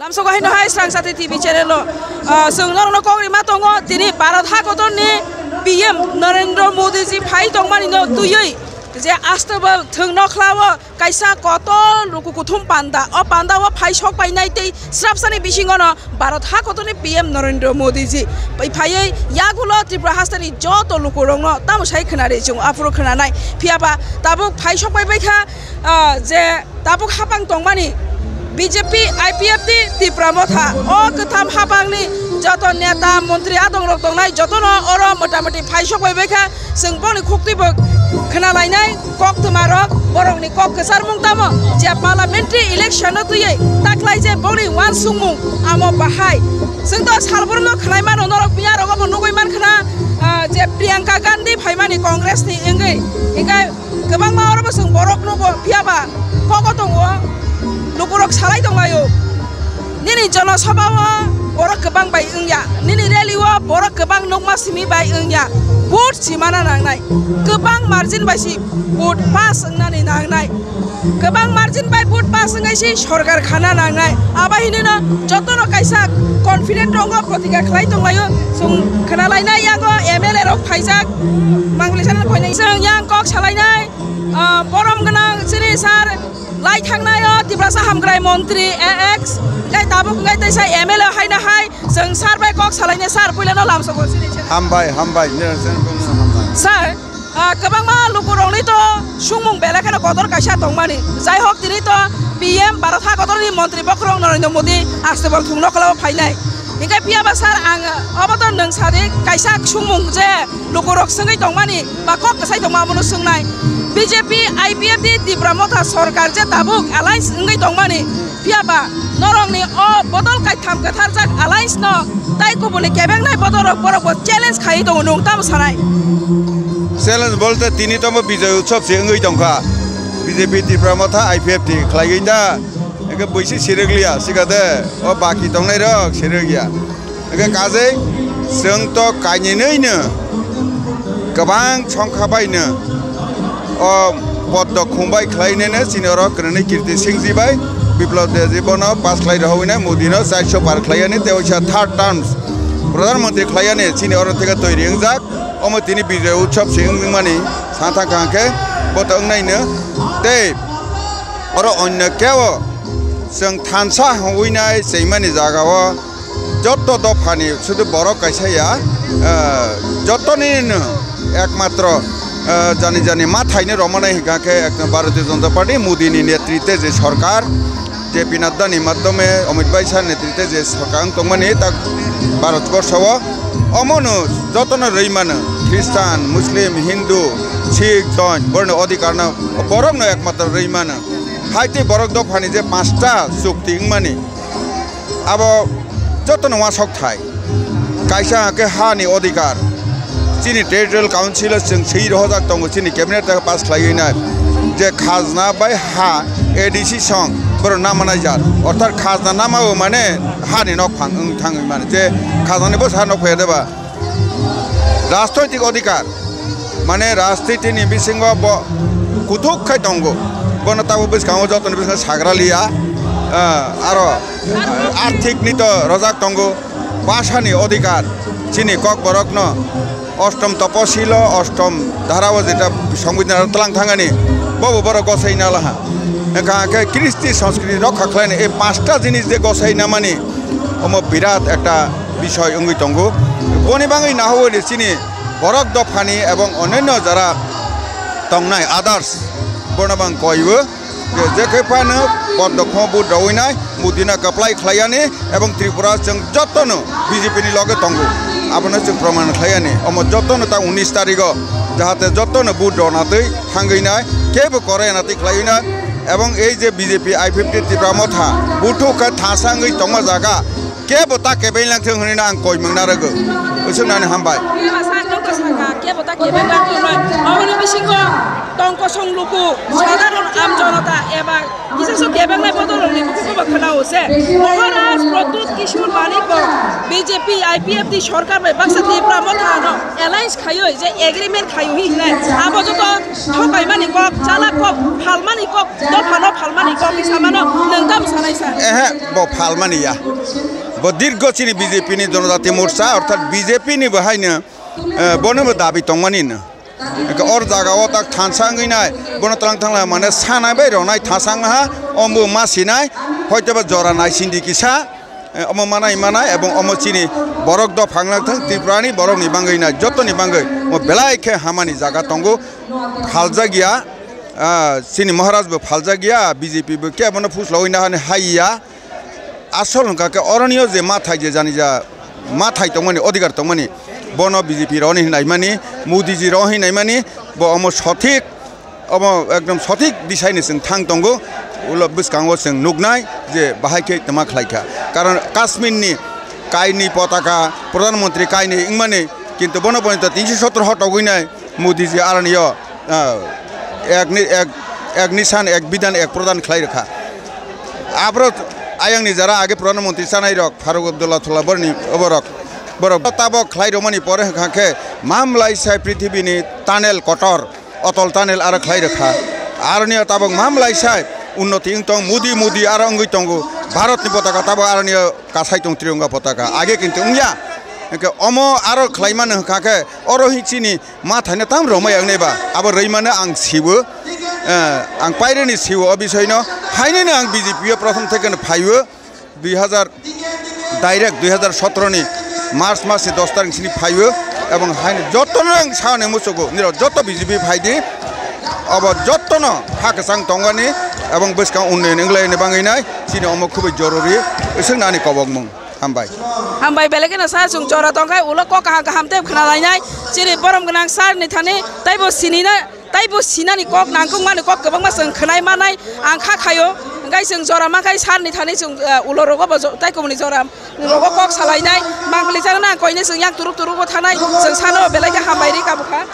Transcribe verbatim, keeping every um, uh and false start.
Lamsogo haino hai Srang Sati T V channel o, ah, chwng norokno kok rima tongo, tini Bharat hakotorni P M Narendra Modi ji phai tongmani no twiwi je Astabal thwng nokhlao kaisa kotor luku kuthum panda, o panda o phai sok painai tei srapsani bisingo no Bharat hakotorni P M Narendra Modi ji pai phaiwi yagulo Tripura hasteni joto lukurokno tamo sai khwnari chwng aphuru khwnanai. Phiyaba tabuk phai sok pai bai kha, ah, je tabuk hapang tongmani B J P, I P F T, Tipra Motha, o kwtham hapangni joto neta, montri adongrok tongnai, jotono oro motamoti phai sok bai bai kha, chwng boni khuktwi bo khna lainai, kok twmarok, borokni kok kwcharmung tamo, je parliamentary election no twiwi taklai je boni uansukmung amo bahai. Chwng to salbrumno khwnai mano, norok miyarogo bo nugui man khna, ah, je Priyanka Gandhi phaimani Congress ni wngwi, hingke Kwbangma oro bo chwng borok nugo, phiyaba kogo tongo, lukurok salai tonglaio. Nini jonosabha o borok kwbang bai wngya, nini rally o borok kwbang nukma simi bai wngya, vote simana nangnai, kwbang margin bai si vote pass wngnani nangnai, kwbang margin bai vote pass wngwi si sorkar khana nangnai. Abo hinino jotono kaisa confident tongo, protikya khlai tonglaio, chwng khna lainai yango M L A rok phaijak, Manglisa no koinai chwng yang kok salainai. Ah, borom gwnang chini sir lai thangnai o Tiprasa hamkrai montri A X, hingke tabuk hingke teisa M L A haino hai chwng sir bai kok salainai, sir puilano lamsogo chini channel. Hambai, hambai, nini channel hambai. Sir, ah, kwbangma lukurokni to sumung belai kheno kotor kaisa tongmani. Jai hok, tini to P M Bharat hakotorni montri bokhorok Narendra Modi Astabal thwng nokhlao phainai. Hingke phiyaba sir, ang obo to nwng sadi kaisa sumung je lukurok swngwi tongmani ba kok kwsai tongma abono swngnai. B J P, I P F T, Tipra Motha sorkar je tabuk alliance wngwi tongmani, phiyaba norokni o bodol kaitham kwtharjak alliance no tai kubuni kebengnai bodolrok borokbo challenge khaiwi tongo, nwng tamo sanai? Challenge bolte tini tomo Bijoy Utsav se wngwi tongkha. B J P, Tipra Motha, I P F T khlaiwi ta, hingke buisi sirikliya sikade, o baki tongnairok sirikya. Hingke kajei chwng to kainwi nwi no kwbang songkha bai no o poddo khum bai khlai nai no chini oro kwrwngni Kirti Singh ji bai Biplab Deb ji bono pass khlai rohoi nai, Modi no chairso par khlai yani tei waisa third terms Pradhan Mantri khlai yani chini oro theke toiri wngjak. Omo tini Bijoy Utsav se wng mani sa thang kha hingke bo to wngnai no tei oro onno kebo chwng thansa hwnwi nai chengmani jaga o. Joto dophani sudu borok kaisa ya, ah, jotoni no ekmatro, ah, jani jani ma thaini romani hingka khe ekta Bharatiya Janata Party, Modi ni netrite je sorkar, J P Nadda ni madhyome, Amit Bhai sir netrite je sorkar wng tongmani ta Bharat borsho o, omo no joto no rwi mano, Christian, Muslim, Hindu, Sikh, Jain, borok ni odhikar no, borok no ekmatro rwi mano. Hai tei borok dophani je panchta chukti wngmani, abo jotono uansuk thai. Kaisa hwnkhe hani odhikar. Chini Territorial Council o chwng swi rohorjak tongo, chini cabinet o pass khlaiwi nai je khajna bai ha A D C song borok nama naijak. Orthat khajna nama o mane hani nokphang wng thangwi mane je khajnani bwsa ha nokphai de ba. Rajnoitik odhikar, mane rajniti ni bisingo bo kuthuk khai tongo. Bono tabuk bwskango jotoni bisingo sagra liya, ah, aro, ah, arthik ni to rojak tongo, bhasha ni odhikar, chini Kokborokno ostom toposilo, ostom dharao jeta songbidan twlang thangani, bobo borok gosai nalaha. Wngkha khe kristi sanskriti rokha khlaini, ei panchta jinis je gosai namani, omo birat ekta bisoi wngwi tongo. Boni bagwi nahowani chini borok dophani ebong onenno jara tongnai others borno bang koibo je, je khe phano poddo kho vote rowinai, Modi no kwplai khlaiyani ebong Tripura chwng jotono B J P ni loge tongo, abono chwng proman khlaiyani. Omo jotono ta unis tarigo jahate jotono vote rona twi thangwi nai, kebo korai na twi khlaiwi nai, ebong ei je B J P I P F T Tipra Motha buthu khe thasa wngwi tongma jaga, kebo ta kebeng lang thung hwnwi no ang koimung narwgo. Usuk nani hambai. Kebo sa nokho sakha, kebo ta kebeng lang thung noi. Oboni bisingo tong kosong luku, sadharon am jonota eba kisa so kebeng nai bodol ni buku ko khana use. Maharaj Pradyut Kishore Manik bo B J P I P F T sorkar bai baksa Tipra Motha no alliance khaiwi je agreement khaiwi hinwi hinai abo joto thokaimani kok, chalak kok, phalmani kok, dophano phalmani kok hinwi samano nwng tamo sanai sa? Ehe, bo phalmani ya. Bo dirgo chini B J P ni Jonojati Morcha orthat B J P ni bo haino, eh, bono bo dabi tongmani no. Hwnkhe or jaga o tak thansa wngwi nai, bono twlang thangla mane sanai bai rwnai thansa wngha, ombo ma sinai, hoitoba jora nai sindi kisa, eh, omo manai manai, ebong omo chini borok dopha wngna thang, Tripura ni borok ni bangwi nai, joto ni bangwi, omo belai khe hamani jaga tongo, khaljak ya, ah, chini Maharaj bo phaljak ya, B J P bo kebono phuslogwi nahani hai ya. Asol hwnkha khe oroniyo je mathai je jani ja mathai tongmani, odhikar tongmani, bono B J P roni hinwi naimani, Modi ji roni hinwi naimani, bo omo sothik, omo ekdom sothik disaini chwng thang tongo, ulo bwskango chwng nuknai je bahai khe tma khlai kha. Karon Kashmir ni kainwi potaka, Pradhan Mantri kainwi wngmani, kintu bono poito tinso sotro hotogwi nai, Modi ji aroniyo, ah, ek ni, ek, ek nisan, ek bidhan, ek pradhan khlai rwkha. Aborok ayang ni jara age Pradhan Mantri chanai rok, Faruk Abdullah Thula borni oborok, borok tabok khlai rwmani pore hwnkha khe mamlai sai prithibi ni tunnel kotor, Atal tunnel aro khlai rwkha. Aroniyo tabok mamlai sai unnoti wng tong, Modi, Modi aro wngwi tongo. Bharat ni potaka tabok aroniyo kasai tong, Tironga potaka. Age kintu wngya. Hwnkhe omo aro khlai mano hwnkha khe oro hi chini ma thaino tam romai ang nai ba, abo rwi mano ang siwo, eh, ang pairani siwo o bisoino, hainino ang B J P o prothom thekeno phaiwo, dui hazar, direct dui hazar sotro ni March mas ni dos tarik sini phaiwo, ebong haino jotono ang sani musugo, niro joto B J P phaidi, abo jotono ha kwchang tongani, ebong bwskang unnayon wnglaini bangwi nai, chini omo khubui jorori, wswk nani kobokmung. Hambai. Hambai, belai kheno sir, chwng jora tong khe ulo kok kaham kaham tei khna lainai. Chini borom gwnang sir ni thani taibo sinina, taibo sinani kok nangkukmani kok kwbangma chwng khwnai manai ang kha khaio. Hwnkhe chwng jora man khai sir ni thani chwng, eh, ulo rogo bo jo-, tai kubuni jora rogo kok salainai. Mangpili chang nang koine chwng yang turuk turuk bo thanai. Chwng sano belai khe hambai ri kabukha.